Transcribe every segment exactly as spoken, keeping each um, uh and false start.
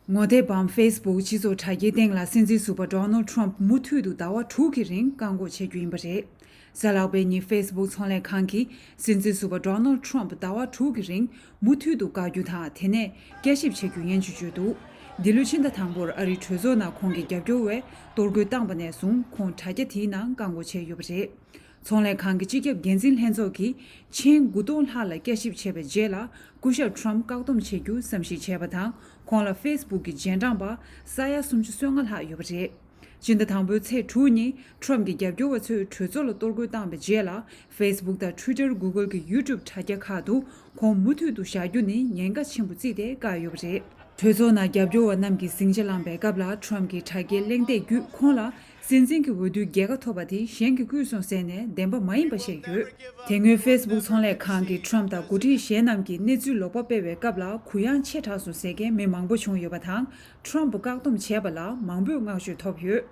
ངོ་དེབ་བམ་ཕེ་སི་བུག་སྤྱི་ཚོགས་དྲ་རྒྱའི་སྟེང་ལ་སྲིད་འཛིན་ཟུར་པ་ཌོ་ནལ་ཌི་ཊརམ་ཕི་མུ་མཐུད་དུ་ཟླ་བ་དྲུག་གི་རིང་བཀག་འགོག་བྱེད་རྒྱུ་ཡིན་པ་རེད། གཟའ་ལྷག་པའི་ཉིན་ཕེ་སི་བུག་ཚོང་ལས་ཁང་གིས་སྲིད་འཛིན་ཟུར་པ་ཌོ་ནལ་ཌི་ཊརམ་ཕི་ཟླ་བ་དྲུག་གི་རིང་མུ་མཐུད་དུ་བཀག་རྒྱུ་དང་། དེ་ནས་བསྐྱར་ཞིབ་བྱེད་རྒྱུ་ཡིན་ཞེས་བརྗོད་འདུག་འདི་ལོའི་ཕྱི་ཟླ་དང་པོར་ཨ་རིའི་གྲོས་ཚོགས་ནང་ཁོང་གི་རྒྱབ་སྐྱོར་བས་གཏོར་རྒོལ་བཏང་པ་ནས་བཟུང་ཁོང་དྲ་རྒྱ་དེའི་ནང་བཀག་འགོག་བྱས་ཡོད་པ་རེད། ཚོང་ལས་ཁང་གི་སྤྱི་ཁྱབ་འགན་འཛིན་ལྷན་ཚོགས་ཀྱིས་མཆན་དགུ་སྟོང་ལྷག་ལ་བསྐྱར་ཞིབ་བྱས་པའི་རྗེས་ལ། སྐུ་ཞབས་ཊརམ་ཕི་བཀག་སྡོམ་བྱེད་རྒྱུ་བསམ་གཞིག་བྱས་པ་དང་། ཁོང་ལ་ཕེ་སི་བུག་གི་རྗེས་འབྲང་པ་ས་ཡ་སུམ་ཅུ་སོ་ལྔ་ལྷག་ཡོད་པ་རེད། སྤྱི་ཟླ་དང་པོའི་ཚེས་དྲུག་ཉིན་ཊརམ་ཕི་གི་རྒྱབ་སྐྱོར་བ་ཚོས་གྲོས་ཚོགས་ལ་གཏོར་རྒོལ་བཏང་པའི་རྗེས་ལ། ཕེ་སི་བུག་དང་ཊུའི་ཊར། གུ་གལ་གྱི་ཡུ་ཊུབ་དྲ་རྒྱ་ཁག་ཏུ་ཁོང་མུ་མཐུད་དུ་བཞག་རྒྱུ་ནི་ཉེན་ཁ་ཆེན་པོ་བརྩིས་ཏེ་བཀག་ཡོད་པ་རེད། གྲོས་ཚོགས་ནང་རྒྱབ་སྐྱོར་བ་རྣམས་ཀྱིས་ཟིང་ཆ་ལངས་པའི་སྐབས་ལ། ཊརམ་ཕི་གི་དྲ་རྒྱའི་གླེང་སྟེགས་བརྒྱུད་ཁོང་ལ་སྲིད་འཛིན་གྱི་འོས་བསྡུའི་རྒྱལ་ཁ་ཐོབ་པ་དེ་གཞན་གྱིས་བརྐུས་སོང་ཟེར་ནས་བདེན་པ་མ་ཡིན་པ་བཤད་ཡོད། དེ་སྔོན་ཕེ་སི་བུག་ཚོང་ལས་ཁང་གིས་ཊརམ་ཕི་དང་འགོ་ཁྲིད་གཞན་རྣམས་ཀྱིས་གནས་ཚུལ་ལོག་པ་སྤེལ་བའི་སྐབས་ལ་གུ་ཡངས་ཆེ་དྲགས་སོང་ཟེར་མཁན་མི་མང་པོ་བྱུང་ཡོད་པ་དང་། ཊརམ་ཕི་བཀག་སྡོམ་བྱས་པ་ལ་མང་པོས་བསྔགས་བརྗོད་ཐོབ་ཡོད།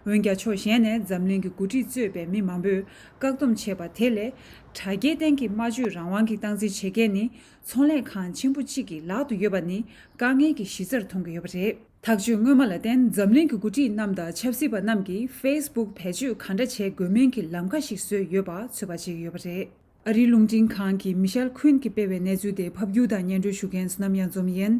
འོན་ཀྱང་ཕྱོགས་གཞན་ནས་འཛམ་གླིང་གི་འགོ་ཁྲིད་གཙོས་པའི་མི་མང་པོས་བཀག་སྡོམ་བྱས་པ་དེ་ལས་དྲ་རྒྱའི་སྟེང་གི་སྨྲ་བརྗོད་རང་དབང་གི་སྟངས་འཛིན་བྱེད་མཁན་ནི་ཚོང་ལས་ཁང་ཆེན་པོ་གཅིག་གི་ལག་ཏུ་ཡོད་པ་ནི་དཀའ་ངལ་གྱི་གཞི་རྩར་མཐོང་གི་ཡོད་པ་རེད། ཐག་གཅོད་སྔོན་མ་ལ་བརྟེན། འཛམ་གླིང་གི་འགོ་ཁྲིད་རྣམས་དང་ཆབ་སྲིད་པ་རྣམས་ཀྱིས་ཕེ་སི་བུག་བེད་སྤྱོད་ག་འདྲ་བྱེད་དགོས་མིན་གྱི་ལམ་ཁ་ཞིག་བཟོས་ཡོད་པ་ཚོད་དཔག་བྱེད་ཀྱི་ཡོད་པ་རེད། ཨ་རིའི་རླུང་འཕྲིན་ཁང་གི་མི་ཤེལ་ཁུན་གྱིས་སྤེལ་བའི་གནས་ཚུལ་དེ་ཕབ་སྒྱུར་དང་སྙན་སྒྲོན་ཞུ་མཁན་བསོད་ནམས་གཡང་འཛོམས་ཡིན།